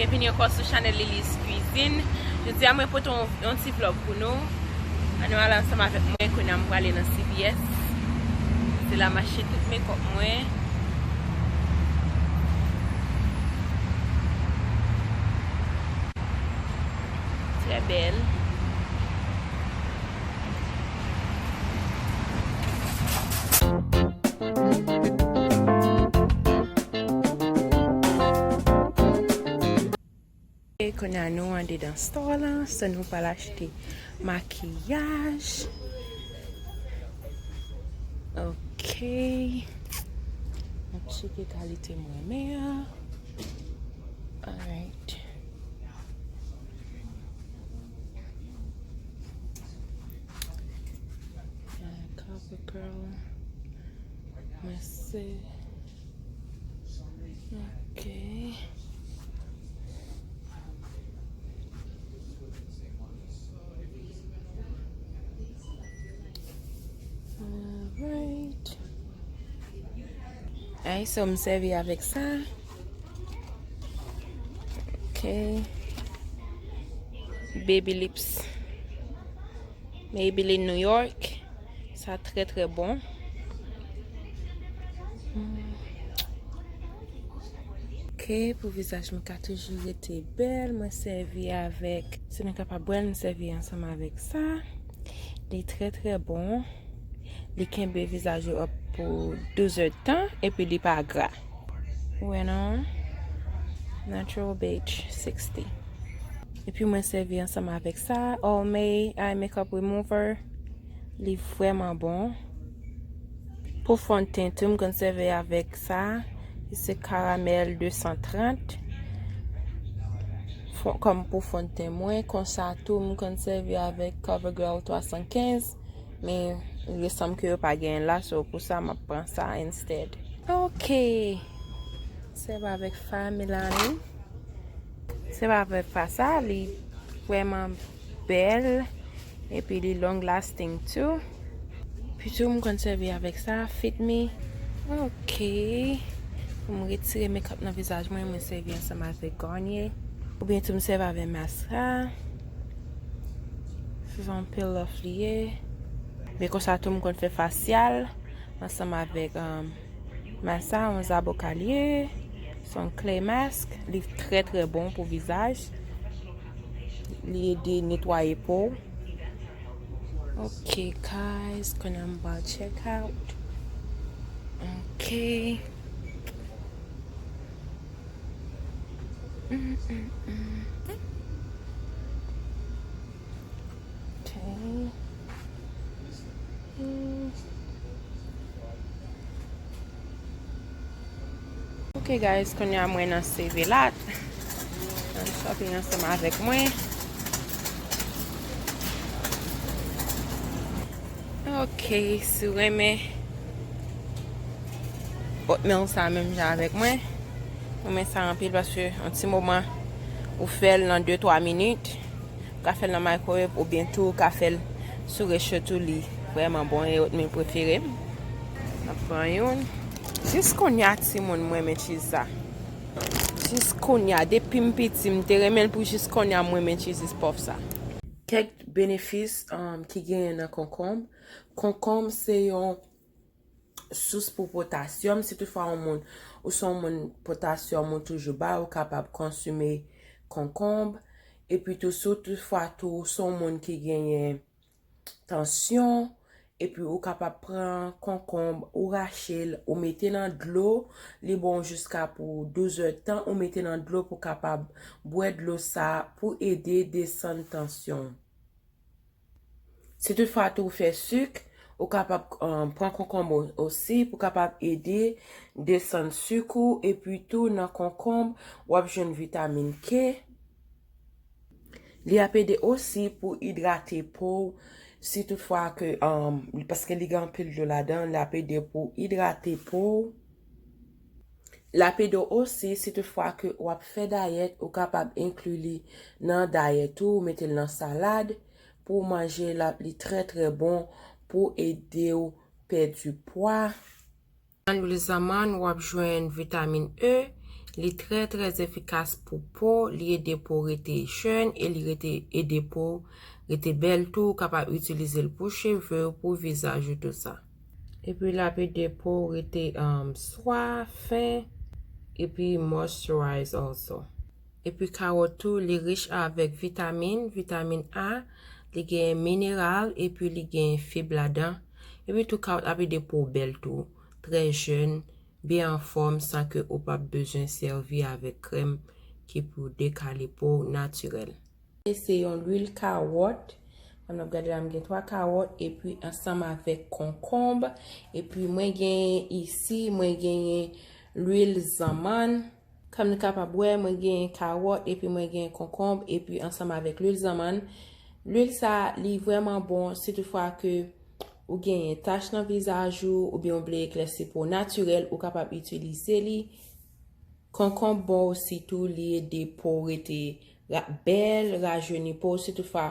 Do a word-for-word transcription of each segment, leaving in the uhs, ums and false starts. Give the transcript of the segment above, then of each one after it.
Byenvini ankò sou chanèl Lily's Cuisine. Jodi a mwen pote yon, yon ti vlòg pou nou. Ann nou al ansanm avèk mwen, kounye a m prale nan C V S. Se la m achte tout makeup mwen. Trè bèl. E kounye a nou andedan store la, so nou pral achte makiyaj. Ok. M ap tcheke kalite m renmen an. Alright. Uh, CoverGirl. Mwen se Ok. Alright. Alright, so m sèvi avèk sa. Ok. Baby lips. Maybelline New York. Sa trè, trè bon. Hmm. Ok, pou vizaj mwen ka toujou rete bèl, mwen sèvi avèk, si nou kapab wè l, m sèvi ansanm avèk sa. Li trè, trè bon. Li kenbe vizaj ou ap pou douz èdtan, epi li pa gra. Ou wè non? Natural Beige sixty. Epi mwen sèvi ansanm avèk sa, Almay Eye Makeup Remover. Li vrèman bon. Pou fon ten tou, m konn sèvi avèk sa. Li se Caramel de san trant. Fon, kòm pou fon ten mwen, konsa tou, m konn sèvi avèk CoverGirl twa san kenz. Men, li sanm ke yo pa genyen la, so pou sa, m ap pran sa instead. Ok. Sèvi avèk fa Milani. Sèvi avèk fa sa, li vrèman bèl. Epi li long lasting tou. Epi tou, m konn sèvi avèk sa, Fit Me. Ok. Pou m retire makeup nan vizaj mwen, mwen sèvi ansanm avèk Garnier. Oubyen tou, m sèvi avèk mask sa. Se yon peel off li ye. Men konsa tou, m konn fè fasyal ansanm avèk, um, mask sa, yon zaboka li ye. Se yon clay mask. Li trè, trè bon pou vizaj. Li ede netwaye po. Ok, guys, kounye a m pral check out. Ok. Mm, mm, mm. Ok. Mm. Ok, guys, kounye a mwen nan Save A Lot. Ann shopping ansanm avèk mwen. Ok, si w renmen oatmeal sa menm jan avèk mwen, mwen renmen sa anpil paske yon ti moman ou fè l nan de twa minit. Ou ka fè l nan microwave oubyen tou ou ka fè l sou recho tou, li vrèman bon, e oatmeal prefere m. N ap pran youn. Jis kounye a timoun, mwen renmen cheese sa. Jis kounye a, depi m piti, m te renmen l pou jis kounye a, mwen renmen cheese puff sa. Kèk benefis, um, ki genyen nan konkonb. Konkonb se yon sous pou potasyòm. Si toutfwa yon moun, ou se yon moun potasyòm ou toujou ba, ou kapab konsime konkonb. Epi tou, si w toutfwa tou, ou se yon moun ki genyen tansyon, epi ou kapab pran konkonb, ou rache l, ou mete nan dlo, li bon jiska pou douz èdtan, ou mete nan dlo pou kapab bwè dlo sa pou ede desann tansyon. Si toutfwa tou ou fè sik, ou kapab, um, pran konkonb o-, osi pou kapab ede desann sik ou, epi tou nan konkonb, w ap jwenn vitamin K. Li ap ede osi pou idrate po w, si toutfwa ke, um, paske li gen anpil dlo ladan, li ap ede pou idrate po w. L ap ede w osi, si toutfwa ke w ap fè dayèt, ou kapab enkli li nan dayèt ou, ou mete l nan salad, pou w manje, l ap, li trè, trè bon pou ede w pèdi pwa. Nan lwil zanmann, w ap jwenn vitamin E, Li trè, trè efikas pou po, li ede po rete jèn e li rete, ede po rete bèl tou. Ou kapab itilize l pou cheve w, pou vizaj ou, tou sa. Epi l ap ede po w rete, um, swa, fen, epi moisturize also. Epi kawòt tou, li rich avèk vitamin, vitamin A, li gen mineral, epi li gen fib ladan. Epi tou kawòt ap ede po w bèl tou, trè jèn, byen anfòm, san ke ou p ap bezwen sèvi avèk krèm ki pou dekale po w natirèl. Se yon lwil kawòt. Kòm n ap gade la, m gen twa kawòt, epi ansanm avèk konkonb, epi mwen genyen isi, mwen genyen lwil zanmann. Kòm nou kapab wè, mwen genyen kawòt, epi mwen genyen konkonb, epi ansanm avèk lwil zanmann. Lwil sa, li vrèman bon, si toutfwa ke ou genyen tach nan vizaj ou, oubyen ou vle eklèsi po natirèl, ou kapab itilize li. Konkonb bon osi tou, li ede po w rete ra-, bèl, rajeni po w, si toutfwa,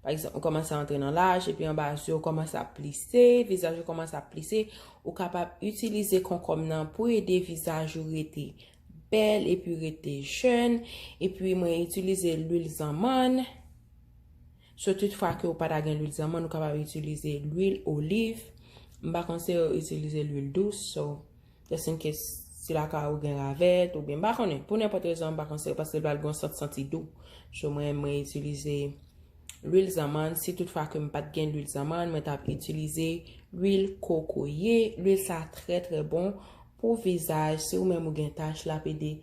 pa egzanp, ou kòmanse antre nan laj, epi anba zye w kòmanse ap plise, vizaj ou kòmanse ap plise, ou kapab itilize konkonb nan pou ede vizaj ou rete bèl epi rete jèn. Epi mwen itilize lwil zanmann. So, tout fwa ke ou pa ta gen lwil zanmann, ou kapab itilize lwil oliv. M pa konseye w itilize lwil dous, so, just in case, si lakay ou gen ravèt, oubyen, m pa konnen, pou nenpòt rezon, m pa konseye w, paske l pral gen yon sant santi dou. So, mwen, mwen itilize lwil zanmann. Si tout fwa ke m pa t gen lwil zanmann, mwen t ap itilize lwil kokoye. Lwil sa trè, trè bon pou vizaj. Si ou menm ou gen tach, l ap ede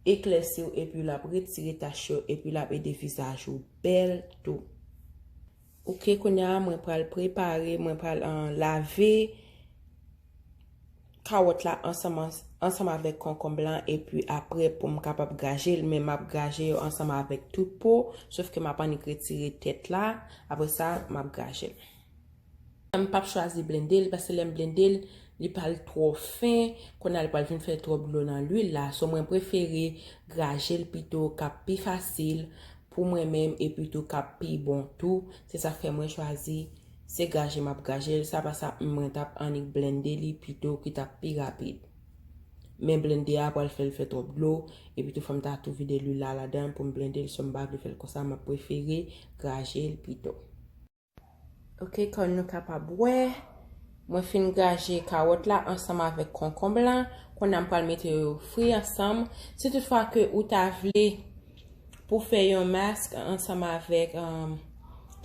eklèsi w, epi l ap retire tach yo, epi l ap ede vizaj ou bèl tou. Ok, kounye a, mwen pral prepare, mwen pral, ah, lave kawòt la ansanm, ansanm avèk konkonb lan, epi apre pou m kapab graje l, men m ap graje yo ansanm avèk tout po, sof ke m ap annik retire tèt la, apre sa, m ap graje l. M p ap chwazi blende l, paske lè m blende l, li pral twò fen, kounye a li pral vin fè twòp dlo nan lwil la. So, mwen prefere graje l pito, k ap pi fasil pou mwen menm, epi tou k ap pi bon tou. Se sa k fè mwen chwazi, se graje m ap graje l. Sa pa sa, mwen t ap annik blende li pito, ki t ap pi rapid. Men blende a pral fè l fè twòp dlo, epi tou fò m ta tou vide lwil la ladan l pou m blende l, so m pa vle fè l konsa, m ap prefere graje l pito. Ok, kòm nou kapab wè, mwen fin graje kawòt la ansanm avèk konkonb lan. Kounye a m pral mete yo fri ansanm. Si tout fwa ke ou ta vle pou fè yon mask ansanm avèk, um,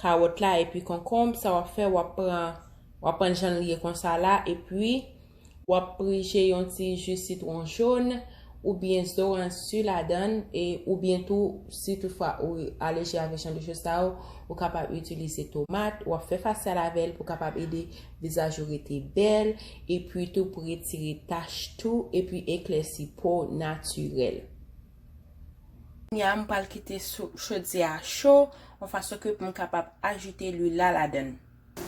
kawòt la epi konkonb, sa w ap fè, w ap pran, w ap pran jan l ye konsa la, epi w ap prije yon ti ji sitwon jòn oubyen zoranj si ladan l, e oubyen tou, si toutfwa ou alèji avèk jan de choz sa yo, ou kapab itilize tomat, w ap fè fasyal avè l pou kapab ede vizaj ou rete bèl, epi tou pou retire tach tou, epi eklèsi po natirèl. Kounye a, m pral kite sou, chodyè a cho, yon fason ke pou m kapab ajoute lwil la ladan l.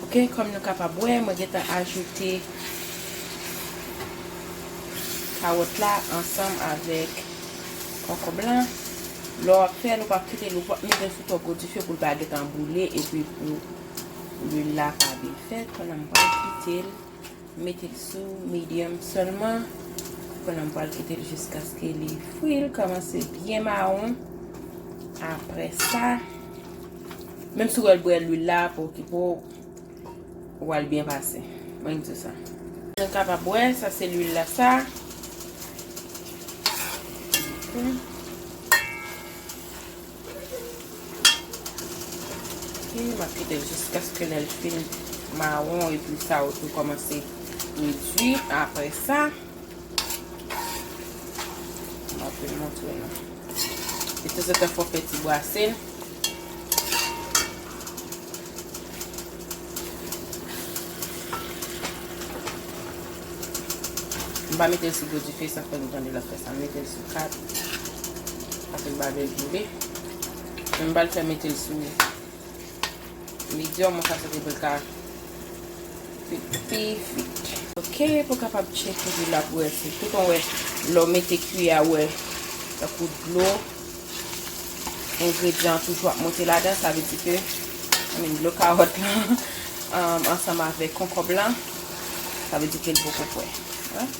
Ok, kòm nou kapab wè, mwen gentan ajoute kawòt la ansanm avèk konkonb lan. Lè w ap fè l, ou p ap kite l, ou p ap mete l sou twò gwo dife pou l pa gentan boule epi pou lwil la pa byen fèt. Kounye a m pral kite l, mete l sou medium sèlman. Kounye a m pral kite l jiskaske li fri, l kòmanse byen mawon. Apre sa, menm si w wè l bwè lwil la, pa okipe w, w al byen pase. Mwen di w sa. Nou kapab wè, sa se lwil la sa. Ok. Ok, m ap kite l jiskaske lè l fin mawon epi sa yo tou kòmanse redui. Apre sa, m ap vin montre nou. E tanzantan fò fè ti brase l. M pa mete l sou gwo dife, sa fè nou tande l ap fè sa. M mete l sou kat, paske m pa vle l boule. Men m pral fè mete l sou medium, yon fason ke pou l ka pi, pi vit. Ok, pou kapab tcheke lwil la pou wè si tout on wè, lè w mete kiyè a, ou wè tankou dlo, engredyan an toujou ap monte ladan, sa vle di ke, I mean, dlo kawòt lan, um, ansanm avèk konkonb lan, sa vle di ke l poko prè. Hein?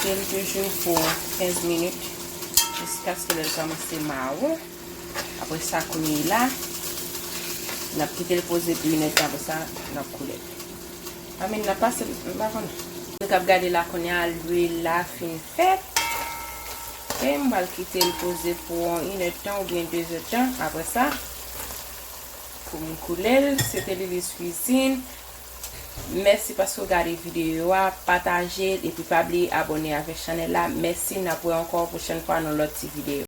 Kite l toujou pou kenz minit, jiskaske lè l kòmanse mawon. Apre sa, kounye la, n ap kite l poze pou inèdtan, apre sa, n ap koule l. Anben, n ap pase l, m pa konnen. Nou k ap gade la kounye a, lwil la fin fèt. Ok, m pral kite l poze pou yon inèdtan oubyen dezèdtan. Apre sa, pou m koule l, se te Lilis Cuisine. Mèsi paske w gade videyo a, pataje l, epi pa bliye abòne avèk chanèl la. Mèsi, n ap wè ankò pwochèn fwa nan lòt ti videyo.